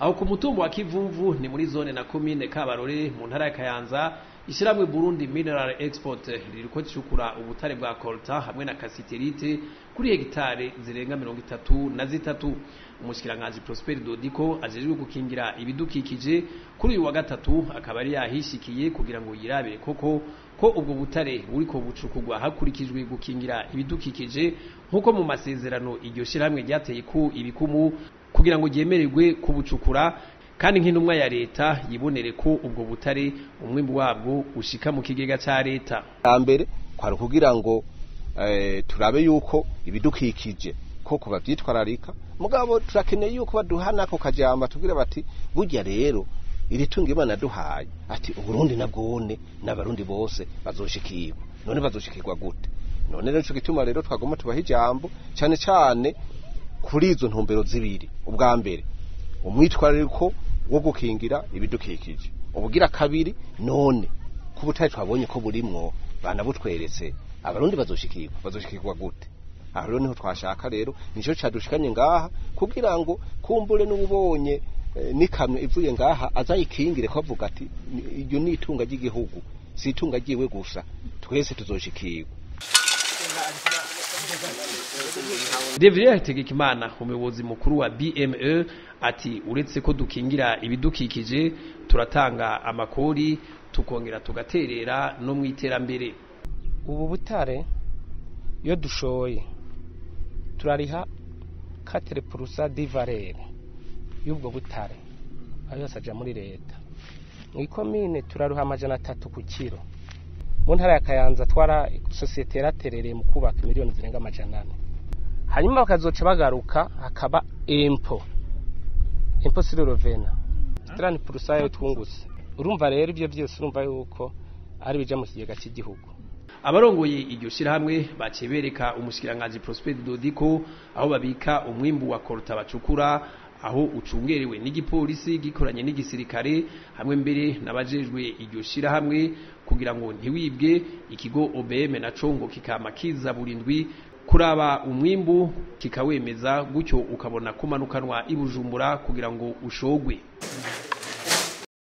Aho ku mutumba wa Kivumvu ni muri zone na komine Kabarore mu ntara ya Kayanza, ishyirahamwe Burundi Mineral Export ririko ricukura ubutare bwa coltan hamwe na cassiterite kuri hegitare zirenga 33. Umushikiranganji Prosper Dodiko ajejwe gukingira ibidukikije kuri uyu wa gatatu akaba ari yahishikiye kugira ngo yirabire koko ko ubwo butare buriko bucukurwa hakurikijwe gukingira ibidukikije, nk'uko mu masezerano iryo shyirahamwe ryateye ku ibikumu kugira ngo ryemererwe kubucukura, kandi nk'intumwa ya leta yibonere ko ubwo butare umwimbu wabwo ushika mu kigega ca leta. Mbere kwari kugira ngo turabe yuko ibidukikije koko bavyitwararika, mugabo turakeneye yuko baduhana ako kajamba tubwira bati burya rero iri tunga Imana duhaye ati Uburundi nabwone n'abarundi bose bazoshikirwa. None bazoshikirwa gute? None rero ico gituma rero twagomba tubaha ijambo cane cane kuri izo ntumbero zibiri. Ubwa mbere umwitwarariko wo gukingira ibidukikije, ubugira kabiri none ko ubutare twabonye ko burimwo banabutweretse, abarundi bazoshikirwa, bazoshikirwa gute? Aho rero niho twashaka rero nico cadushikanye ngaha kugira ngo kumbure n'ubonye n'ikamyo ivuye ngaha azayikingire ko avuga ati iryo ni itunga ry'igihugu, si itunga ryiwe gusa, twese tuzoshikirwa. Devrier Hategekimana, umuyobozi mukuru wa BME, ati uretse ko dukingira ibidukikije turatanga amakori tukongera tugaterera no mu iterambere. Ubu butare iyo dushoye turariha 4% de valeur y'ubwo butare, ayo yose aja muri leta. Mu ikomine turaruha 300 ku kiro. Mu ntara ya Kayanza twara sosiyete yaraterereye mu kubaka miliyoni zirenga 400, hanyuma bakazoca bagaruka hakaba impôt sur revenu 30% yo twungutse. Urumva rero ivyo vyose urumva yuko ari bija mu kigega cy'igihugu. Abarongoye iryo shirahamwe baciye bereka umushikiranganji Prosper Dodiko aho babika umwimbu wa coltan bacukura, aho ucungerewe n'igipolisi gikoranye n'igisirikare hamwe mbere n'abajejwe iryo shirahamwe kugira ngo ntiwibwe. Ikigo OBM naco ngo kikama kiza burindwi kuraba umwimbu kikawemeza, gutyo ukabona kumanukanwa i Bujumbura kugira ngo ushogwe.